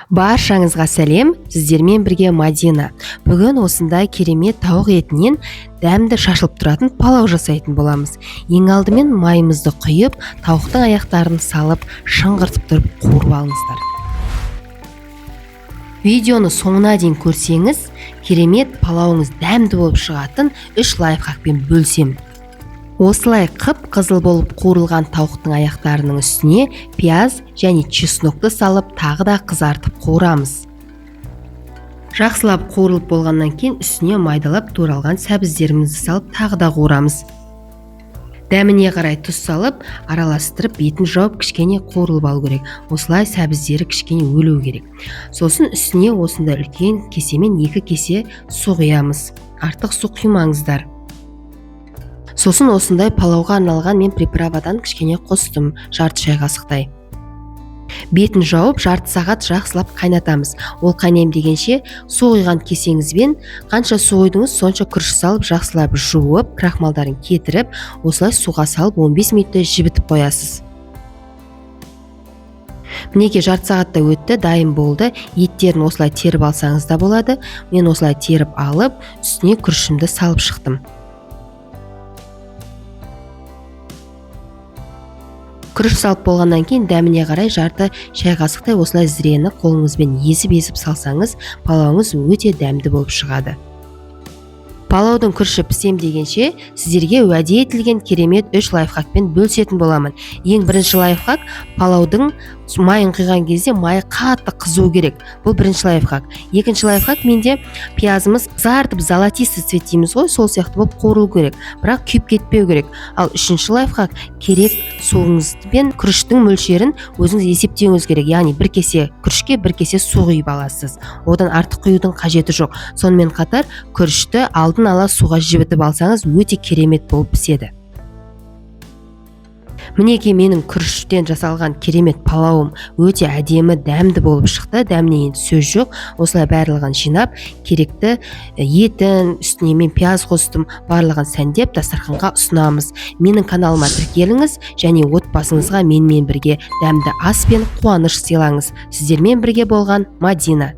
Баршаңызға сәлем, сіздермен бірге Мадина. Бүгін осындай керемет тауық етінен дәмді шашылып тұратын палау жасайтын боламыз. Ең алдымен майымызды құйып, тауықтың аяқтарын салып, шыңғыртып тұрып қуырып алыңыздар. Видеоны соңына дейін көрсеңіз, керемет палауыңыз дәмді болып шығатын 3 лайфхакпен бөлісемін. Осылай қып-қызыл болып қуырылған тауықтың аяқтарының үстіне пияз және чеснокты салып, тағы да қызартып қуырамыз. Жақсылап қуырылып болғаннан кейін үстіне майдалап туралған сәбіздерімізді салып, тағы да қуырамыз. Дәміне қарай тұз салып, араластырып, бетін жауып кішкене қуырылып алу керек. Осылай сәбіздері кішкене өлу керек. Сосын үстіне осындай үлкен кесемен 2 кесе су құямыз. Артық су құймаңыздар. Сосын осындай палауға арналған мен приправадан кішкене қостым, жарты шай қасықтай. Бетін жауып, жарты сағат жақсылап қайнатамыз. Ол қайнайым дегенше су құйған кесеңізбен қанша су құйдыңыз, сонша күріш салып, жақсылап жуып, крахмалдарын кетіріп, осылай суға салып 15 минуттай жібітіп қоясыз. Мінекей, жарты сағатта өтті, дайын болды. Еттерін осылай теріп алсаңыз да болады. Мен осылай теріп алып, үстіне күрішімді салып шықтым. Күріш салып болғаннан кейін дәміне қарай жарты шай қасықтай осылай зірені қолыңызбен езіп-езіп салсаңыз, палауыңыз өте дәмді болып шығады. Палаудың күріші пісем дегенше, сіздерге уәде етілген керемет 3 лайфхакпен бөлісетін боламын. Ең бірінші лайфхак: палаудың майын құйған кезде майы қатты қызу керек. Бұл бірінші лайфхак. Екінші лайфхак: менде пиязымыз қызартып золотистый цвет дейміз ғой, сол сияқты болып қуырылу керек, бірақ күйіп кетпеу керек. Ал үшінші лайфхак: керек суыңыз бен күріштің мөлшерін өзіңіз есептеуіңіз керек. Яғни бір кесе күрішке бір кесе су құйып аласыз, одан артық құюдың қажеті жоқ. Сонымен қатар күрішті алдын ала суға жібітіп алсаңыз, өте керемет болып піседі. Мінекей, менің күріштен жасалған керемет палауым өте әдемі, дәмді болып шықты. Дәміне енді сөз жоқ. Осылай барлығын жинап, керекті етін үстіне мен пияз қостым, барлығын сәндеп дастарханға ұсынамыз. Менің каналыма тіркеліңіз және отбасыңызға менімен бірге дәмді ас пен қуаныш сыйлаңыз. Сіздермен бірге болған Мадина.